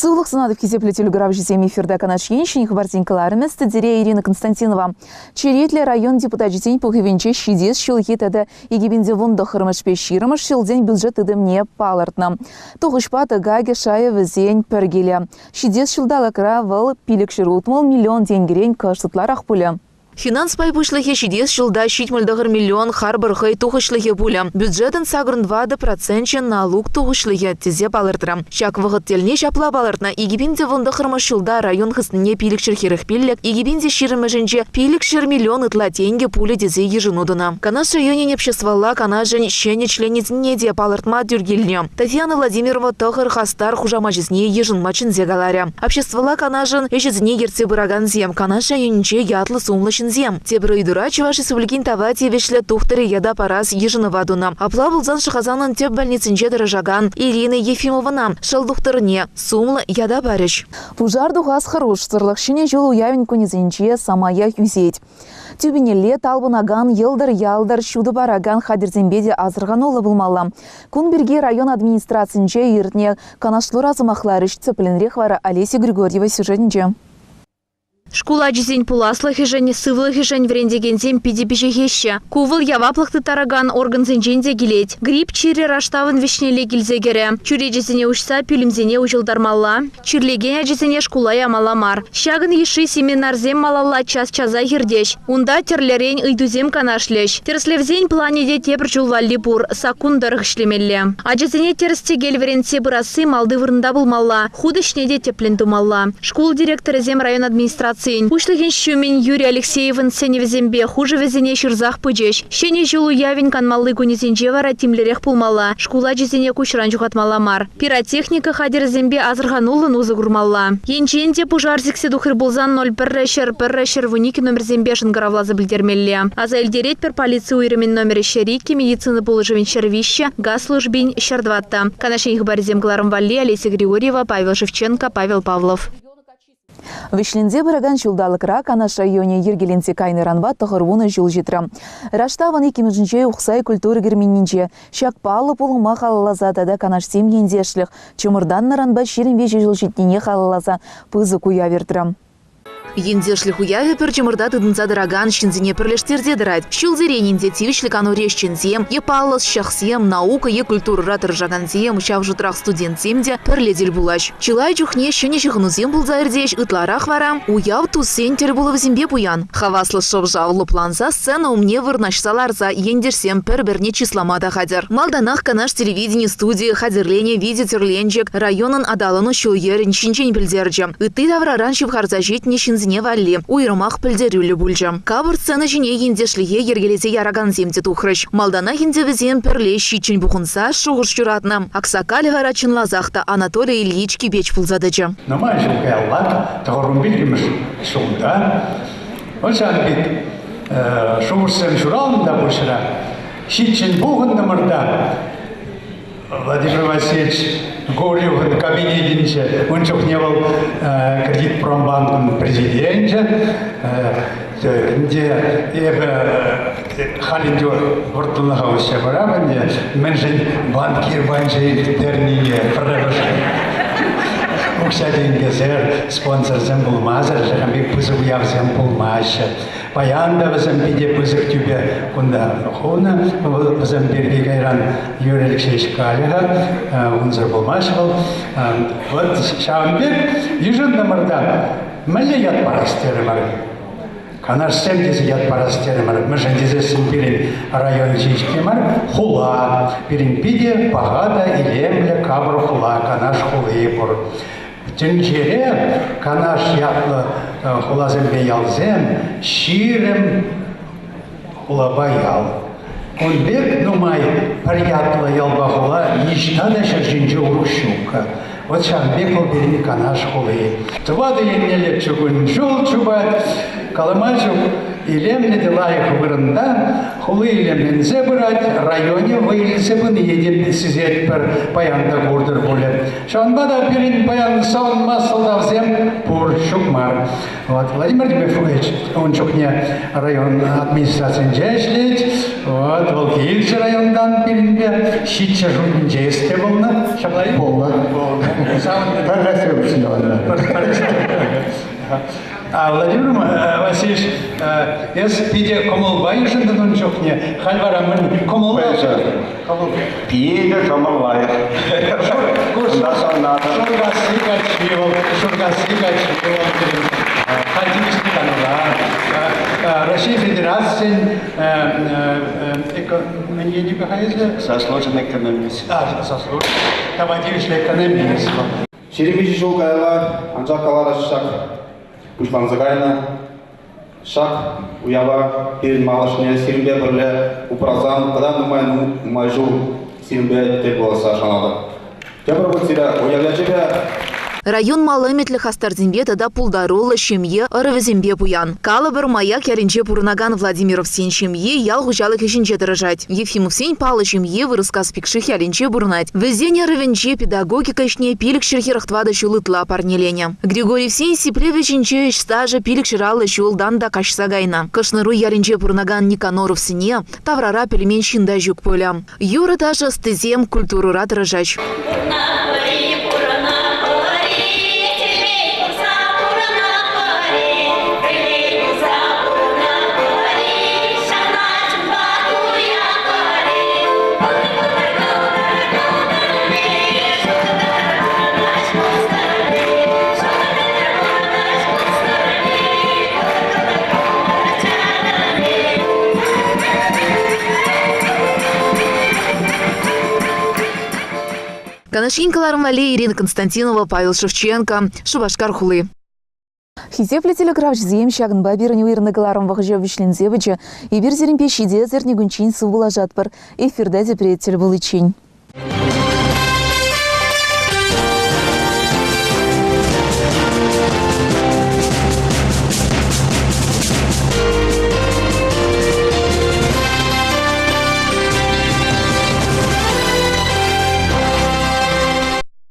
Сывлӑх сунатӑп хисеплӗ телекуравҫӑсем эфирта Канаш Ен ҫӗнӗ хыпарсен кӑларӑмӗ студире Ирина Константинова. Черетлӗ район депутачӗсен пухӑвӗнче ҫитес ҫулхи тата 2019-мӗшпе 20-мӗш ҫулсен бюджет тытӑмне палӑртнӑ. Тухӑҫпа тӑкакӗ шайӗ вӗсен пӗр килӗ. Ҫитес ҫулталӑкра вӑл 560 миллион тенкӗрен кӑшт ытларах пулӗ. Финанс пай пуҫлӑхӗ ҫитес ҫулта 79 миллион харпӑр хӑй тухӑҫлӑхӗ пулӗ. Бюджетӑн 84 проценчӗ налук тухӑҫлӑхӗ, тесе палӑртрӗ. Ҫак вӑхӑт тӗлне ҫапла палӑртнӑ, 2019 ҫулта район хыснине 545, 2020-мӗшӗнче 500 миллион ытла тенкӗ пулӗ тесе йышӑну тунӑ. Канаш районӗн обществӑлла канашӗн ҫӗнӗ членӗсене те палӑртма тӳр килнӗ. Татьяна Владимирова тӑхӑр хастар хушамачӗсене йышӑнма чӗнсе каларӗ. Обществӑлла канашӑн ӗҫӗсене ертсе пыракансем Канаш районӗнче ятлӑ-сумлӑ ҫынсем. Тепӗр ыйтура Чӑваш Республикин тава тивӗҫлӗ тухтӑрӗ ята парас йышӑнӑва тунӑ. Апла пулсан Шӑхасанӑн тӗп больницинче тӑрӑшакан Ирина Ефимовӑна, шӑл тухтӑрне, сумлӑ ята парӗҫ. Пушар тухас хӑрушсӑрлӑх Ҫӗнӗ ҫул уявӗн кунӗсенче самаях ӳсет. Тӳпенелле талпӑнакан йӑлтӑр-ялтӑр ҫутӑ паракан хатӗрсемпе те асӑрхануллӑ пулмалла. Кун пирки район администрацинче иртнӗ канашлура сӑмахларӗҫ. Тӗплӗнрех вара Олеся Григорьева сюжетӗнче. Шкул ачисен пуласлӑхӗшӗн, сывлӑхӗшӗн вӗрентекенсем питӗ пиҫӗхеҫҫӗ. Ку вӑл яваплӑх тыттаракан органсенчен те килет. Грипп чирӗ раштавӑн вӗҫнелле килсе кӗрӗ. Чӳречесене уҫса пӳлӗмсене уҫӑлтармалла. Чирлекен ачасене шкула ямалла мар. Ҫакӑн йышши семинарсем малалла час-часах иртӗҫ. Унта тӗрлӗрен ыйтусем канашлӗҫ. Тӗрӗслевсен планӗ те тепӗр ҫул валли пур, саккун тӑрӑх ӗҫлемелле. Ачасене тӗрӗс-тӗкел вӗрентсе пырасси малти вырӑнта пулмалла, хут ӗҫне те тӗплӗн тумалла. Шкул директорӗсем район администрацийӗн пуҫлӑхӗн ҫумӗн Юрий Алексеевӑн сӗнӗвӗсемпе хушӑвӗсене ҫырсах пычӗҫ. Ҫӗнӗ ҫул уявӗн канмалли кунӗсенче вара тимлӗрех пулмалла, шкул ачисене куҫран ҫухатмалла мар. Пиротехника хатӗрӗсемпе асӑрхануллӑн усӑ курмалла. Енчен те пушар сиксе тухрӗ пулсан 01 101 112 номерсемпе шӑнкӑравласа пӗлтермелле. Аса илтеретпӗр, полици уйрӑмӗн номерӗ 102, медицина пулӑшӑвӗн 103, газ службин 104. Канаш Ен хыпарӗсем кӑларӑм валли Олеся Григорьева, Павел Шевченко, Павел Павлов. Вӗҫленсе пыракан ҫулталӑкра Канаш районӗ йӗркеленсе кайнӑранпа 90 ҫул ҫитрӗ. Раштавӑн иккӗмӗшӗнче Ухсай культура керменӗнче ҫак паллӑ пулӑма халалласа тата Канашсем ентешлӗх чӑмӑртаннӑранпа 23 ҫул ҫитнине халалласа пысӑк уяв иртрӗ. Ентешлӗх уявӗ пӗр чӑмӑрта тытӑнса тӑракан ҫынсене пӗрлештерсе тӑрать. Ҫулсерен ӗнтӗ тивӗҫлӗ канури ӗҫченсем е паллӑ ӑсчахсем, наука е культурӑра тӑрӑшакансем, ҫав шутрах студентсем те пӗрле тӗл пулаҫ. Чылай чухне ҫӗнӗ ҫыхӑнусем пулса иртеҫ, ытларах вара уяв туссен тӗлпулӑвӗсемпе пуян. Хаваслӑ шӑв-шав лӑпланса сцена умне вырнаҫса ларса ентешсем пӗр-пӗрне чыслама та хатӗр. Малтанах Канаш телевидени студийӗ хатӗрленӗ видеотӗрленчӗк районӑн аталану ҫул-йӗрӗн ҫинчен пӗлтерчӗ. Ытти тавраран ҫывхарса ҫитнӗ ҫынсене валли уйрӑмах пӗлтерӳллӗ пулчӗ. Капӑр сцена ҫине ентешлӗхе йӗркелесе яракансем те тухрӗҫ. Малтанах ӗнтӗ вӗсем пӗрле ҫиччӗн пухӑнса шухӑш ҫуратнӑ. Аксакалӗ вара чӑнласах та Анатолий Ильич Кипеч пулса тӑчӗ. Нумай ҫул каялла, 95-мӗш ҫулта, вӑл ҫавӑн пек шухӑшсем ҫуралнӑ та пуҫра. Ҫиччӗн пухӑнтӑмӑр та Владимир Васильевич Гурьевӑн кабинетӗнче, ун чухне вӑл кредит промбанкӑн президенчӗ, ӗнтӗ эпӗ халь ӗнтӗ вӑрттӑнлӑха уҫса парам ӗнтӗ, мӗншӗн банкир панчӗ ирттернине пӗрремӗш укҫа-тенкӗсӗр, спонсорсем пулмасӑр ҫакӑн пек пысӑк уявсем пулмаҫҫӗ. Паян та вӗсем питӗ пысӑк тӳпе кунта хунӑ. Вӗсем пирки кайран Юрий Алексеевич калӗ-ха, унсӑр пулмасть вӑл. Вот ҫавӑн пек йышӑнтӑмӑр та мӗнле ят парас терӗмӗр. Канашсем тесе ят парас терӗмӗр. Мӗншӗн тесессӗн пирӗн район ҫеҫ мар, хула. Пирӗн питӗ паха та илемлӗ капӑр хула, Канаш хули пур. Тӗнчере Канаш ятлӑ хуласемпе ялсем 20 хулапа ял. Кун пек нумай пӗр ятлӑ ялпа хула ниҫта та ҫӗр ҫинче урӑх ҫук. Вот ҫавӑн пек вӑл пирӗн Канаш хули. Тӑватӑ еннелле чукун ҫул чупать, калама ҫук. илемлӗ те лайӑх вырӑнта хули илемленсе пырать, районӗ вӑй илсе пынине те сисетпӗр, паян та куртӑр пулӗ. Ҫавӑнпа та пирӗн паян савӑнма сӑлтавсем пур, ҫук мар. Вот Владимир Тимофеевич ун чухне район администрацийӗнче ӗҫлет. Вот вӑл килчӗ районтан пирӗнпе. Ҫиччӗ шутӗнче те пулнӑ. Ҫапла-и? Пулнӑ. Пӗрле А Владимир Васильевич, эс питӗ кӑмӑлпа йышӑнтӑн ун чухне. Халь вара мӗн кӑмӑллӑ? Питӗ кӑмӑл лайӑх. Шуркасси каччи вӑл, Шуркасси каччи вӑл пирӗн халь тивӗҫлӗ канура. Раҫҫей Федерацийӗн мӗн енӗпе-ха эсӗ? Заслуженный экономист. А, заслуженный. Тава тивӗҫлӗ экономист вӑл. 23 ҫул каялла анчах каларӗҫ ҫак пуҫланса кайнӑ. Ҫак уява пирӗн малашне сирӗнпе пӗрле упрасан тата нумай-нумай ҫул сирӗнпе тӗл пуласса шанатӑп. Тепӗр хут сире уяв ячӗпе Район мал ӗмӗтлӗ хастарсемпе тата пултаруллӑ ҫемье ӑрӑвӗсемпе пуян. Калӑпӑр, Маяк ялӗнче пурӑнакан Владимировсен ҫемйи ял хуҫалӑхӗ ҫинче тӑрӑшать. Ефимовсен паллӑ ҫемйи Вырӑскас Пикших ялӗнче пурӑнать. Вӗсен ӑрӑвӗнче педагогика ӗҫне 544 ҫул ытла парнеленӗ. Григорьевсен сиплев ӗҫӗнче ӗҫ стажӗ 550 ҫултан та каҫса кайнӑ. Кӑшнаруй ялӗнче пурӑнакан Никоноровсене таврара пӗлмен ҫын та ҫук пулӗ. Юрӑ-ташӑ ӑстисем культурӑра тӑрӑшаҫ. Канаш ен кӑларӑм валли Ирина Константинова, Павел Шевченко, Шупашкар хули. Хисеплӗ телекуравҫӑсем, ҫакӑнпа пирӗн уйӑрнӑ кӑларӑм вӑхӑчӗ вӗҫленсе пычӗ. Эпир сирӗнпе ҫитес эрнекунччен сывпуллашатпӑр. Эфирта тепре тӗл пуличчен.